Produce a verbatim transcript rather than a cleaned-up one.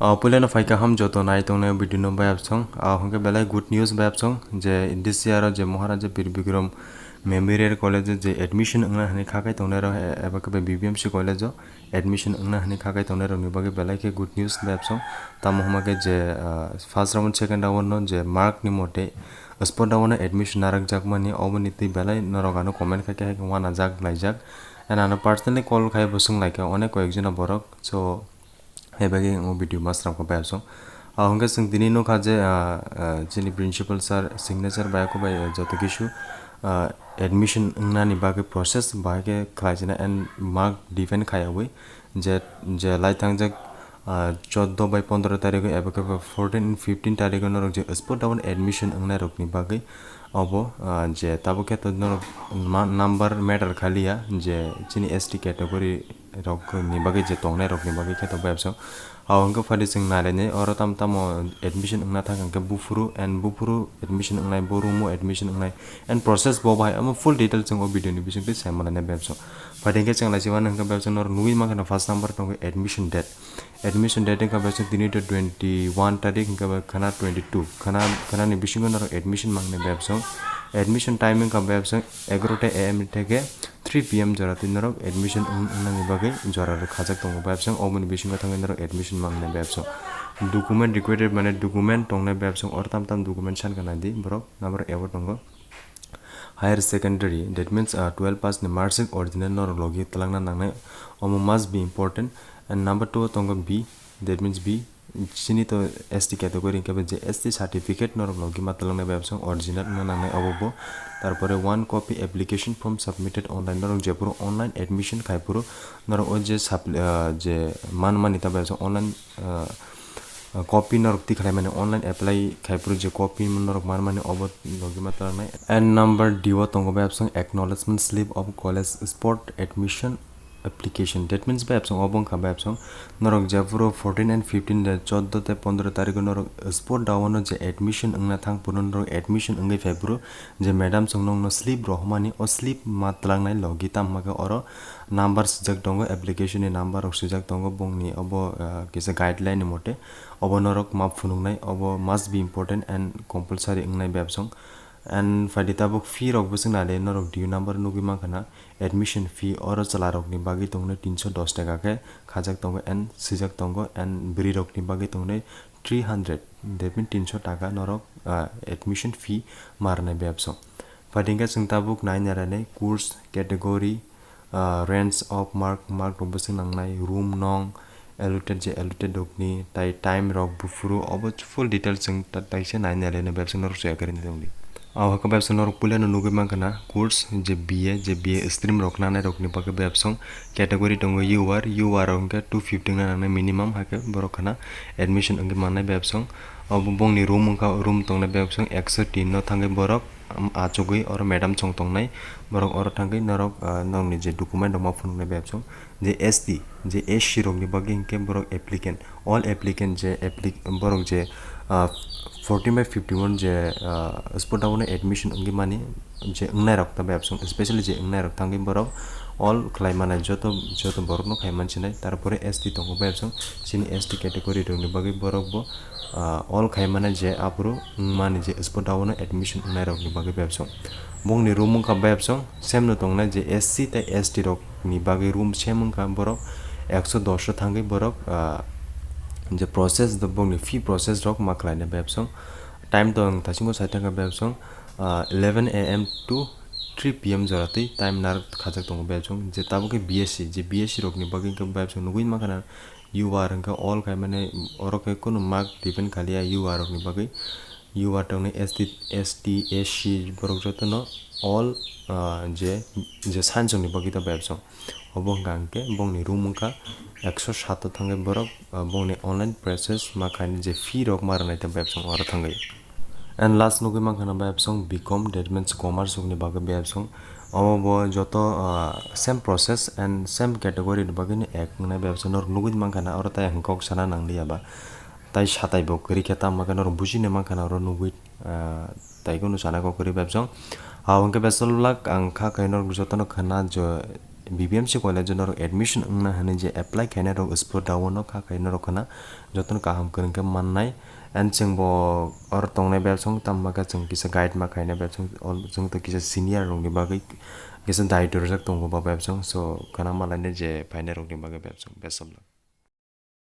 Ah, puilano phai kaham joto nai tongnai video no bayapsong. Ah, hwnkhe belai good news bayapsong je this year o je Maharaja Bir Bikram Memorial College o je admission wngna hwnwi kha kai tongnai rok, e-, eba khe B B M C college o admission wngna hwnwi kha kai tongnai rokni bagwi belai khe good news bayapsong. Tamo hwnba khe je, ah, first round, second round no je mark ni mote, spot round no admission narakjakmani, oboni twi belai norok ano comment khai khe hai khe uanajak laijak. And ano personally call khai bo swng lai kha onek koyek jona borok. So, hai bagwi ang o video ma swnam kha bayapsong. Ah, hwnkhe chwng tini nukha je, ah, ah, chini principal sir signature bai khe bai, ah, joto kisu, ah, admission wngnani bagwi process bahai khe khlaijana and mark define khaiyawi je, je lai thangjak, ah, choddo bai pondro tarikh eba khe fourteen and fifteen tarikh norok je spot down admission wngnai rokni bagwi obo, ah, je tabuk khe to norok ma-, number matter khaliya je chini S T category rokni bagwi je tongnai rokni bagwi khe to bayapsong. Abo hwnkhe phadi chwng nailainai oro tam tamo admission wngna thang hwnkhe buphuru and buphuru admission wngnai, bo room o admission wngnai and process bo bahai omo full detail chwng o video ni bisingtwi sai manlainai bayapsong. Phadi hwnkhe chwng laisi mano hwnkhe bayapsong norok nugwi mankha first number tongo admission date. Admission date wngkha bayapsong tini to twenty one tarik hwnkhe bai khana twenty two. Khana, khana ni bisingo norok admission mangnai bayapsong. Admission time wngkha bayapsong egaroh ta A M theke three P M jora twi norok admission wng-, wngnani bagwi jora rwkhajak tongo bayapsong, oboni bisingo thangwi norok admission mangnai bayapsong. Document required mane document tongnai bayapsong, oro tam tam document sankha naidi borok, number abo tongo. Higher secondary, that means, uh, twelve pass ni marksheet original norok logi twlangna nangnai, omo must be important. And number two o tongo B, that means B, chini to S T category hwnkhe je S T certificate norok logi ma twlangnai bayapsong original wngna nangnai obo bo. Tarpore one copy application form submitted online, norok jephuru online admission khaiphuru norok o je suppli-, ah, je manmani ta bayapsong online, ah, ah, copy norok tikhlai mani online apply khaiphuru je copy norok manmani obo logi ma twlangnai. And number D o tongo bayapsong acknowledgement slip of college spot admission application. That means bayapsong obo wngkha bayapsong norok jephuru fourteen and fifteen de choddo tei pondro tarikh o norok spot down o je admission wngna thang phuru norok admission wngwi phai phuru je madam chwng nokno slip rohormani, o slip ma twlangnai logi tamo hwnkhe oro number swijak tongo, application ni number rok swijak tongo bongni obo, ah, kisa guideline ni mote obo norok ma phunuknai, obo must be important and compulsory wngnai bayapsong. And phaidi tabuk fee rok bwswk nai de norok dui number nugwi mankha na. Admission fee oro chwla rokni bagwi tongnai tinso dos taka khe khajak tongo and swijak tongo and bwrwi rokni bagwi tongnai three hundred, that means tinso taka norok, ah, admission fee ma rwnai bayapsong. Phaidi hwnkhe chwng tabuk nai nai rwnai course, category, ah, range of mark, mark rok bwswk nangnai, room nong, allotted je allotted rokni, tai time rok buphuru, obo full details chwng ta-, taisa nai nai laina bayapsong norok chaya kwrwini tongdi. Abo khe bayapsong norok puilano nugwi mankha na course je B A, je B A stream rok nanai rokni bagwi bayapsong category tongo U R, U R rok hwnkhe two fifty wngna nangnai minimum, hakhe borok khana admission wngwi mannai bayapsong. Obo bongni room wngkha, room tongnai bayapsong ekso tin no thangwi borok, um, achugwi oro madam chwng tongnai, borok oro thangwi norok, ah, norokni je document rok ma phunuknai bayapsong. Je S T, je S C rokni bagwi hinkhe borok applicant, all applicant je appli-, borok je, ah, fourteen by fifty one je, ah, spot down admission wngwi mani je wngnai rok ta bayapsong, especially je wngnai rok thangwi borok all khlai mani joto, joto borok no khai mansinai. Tarpore S T tongo bayapsong, chini S T category rokni bagwi borok bo, ah, all khai mani je aphuru wngmani je spot down admission wngnai rokni bagwi bayapsong. Bongni room wngkha bayapsong, same no tongnai je S C tei S T rok ni bagwi room same wngkha borok ekso dos o thangwi borok, ah, je process do bongni fee process rok ma khlainai bayapsong. Time to ang thasingo sai thangkha bayapsong, ah, eleven A M to three P M jora twi time narwk khajak tongo bayapsong. Je tabuk khe B S C, je B S C rokni bagwi khe bayapsong nugwi mankha na U R hwnkhe all khai mani oro khe kunu mark depend khaliya U R rokni bagwi. U R tongnai S T, S T, S C borok jotono all, ah, je, je science rokni bagwi ta bayapsong. Obo hwnka hwnkhe bongni room wngkha ekso sat o thangwi borok, ah, bongni online process ma khainai je fee rok ma rwnai ta bayapsong oro thangwi. And last nugwi mankha na bayapsong B Com, that means commerce rokni bagwi bayapsong. Omo bo joto, ah, same process and same category ni bagwi no ek wngnai bayapsong norok nugwi mankha na oro tai ang kok sana nangliya ba. Tai satai bo kwrwi khe tamo khe norok bujinai mankha na oro nugwi, ah, tai kunu sana kok kwrwi bayapsong. Abo hwnkhe best of luck, ang kha khe norok jotono khna jo-, B B M C college o norok admission wngna hwnwi je apply khainai rok, spot dao no kha khai norok khna jotono kaham kwrwng khe mannai. And chwng bo oro tongnai bebsong tamma khe chwng kisa guide ma khainai bebsong, chwng to kisa senior rokni bagwi kisa daitw rwjak tongo bo bebsong, so khna malainai je phainai rokni bagwi bebsong. Best of luck.